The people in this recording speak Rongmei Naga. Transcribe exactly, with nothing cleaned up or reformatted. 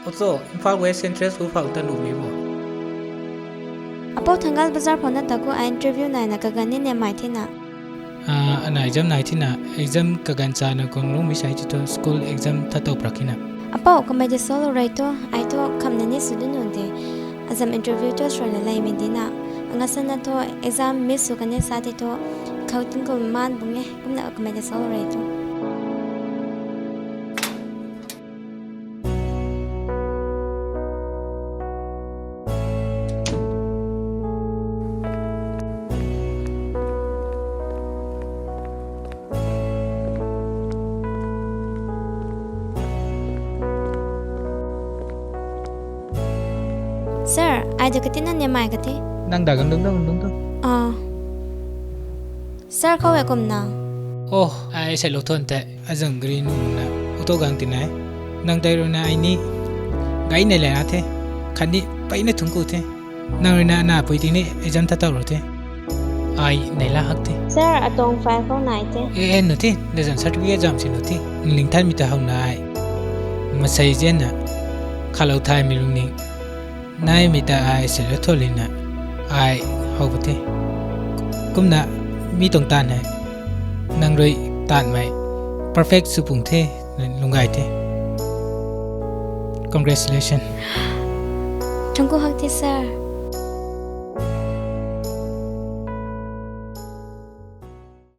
Oto, Imphal West Central School phou ta nuhmei bo. Apou Thangal Bazar phou na ta ku ai interview naina kaganv ni ne mai thina. Ah, ana exam nai thina, exam kaganv chana kung lungmei sai ti thu school exam tha tow prak hina. Apou, kamei de solo rei thu, ai thu khamna ni sw du nu de. Azam interview thu sroina leimei dina. Anga sana thu exam miss sw kan e sa ti thu, khou tingkum maan bung e, kumna kamei de solo rei thu. Sir, ai da kati na ne mai kati? Nang da gang dung dung dung tu. Ah. Sir, khou e kumna. Oh, ai seilou thon the, azam gari nungna, auto gang tina e. Nang tei rui na ai ni, gai nei la na the, khatni peyna thungc ku the. Nang rui na napui ting ni exam tha tow ro the. Ai nei la hak the. Sir, atuang file khou nai the. E, e, nu the, na zam certificate zam si nu the. Nling thanmei ta how nai. Masei zianna, khalou thaymei lungning. Naimei ta ai seilou tho lina, ai how pa the. Kumna mi tuang taanv hei, nang rui taanvmei perfect sw pung the, lung gay the. Congratulations. Thungc ku hak the, sir.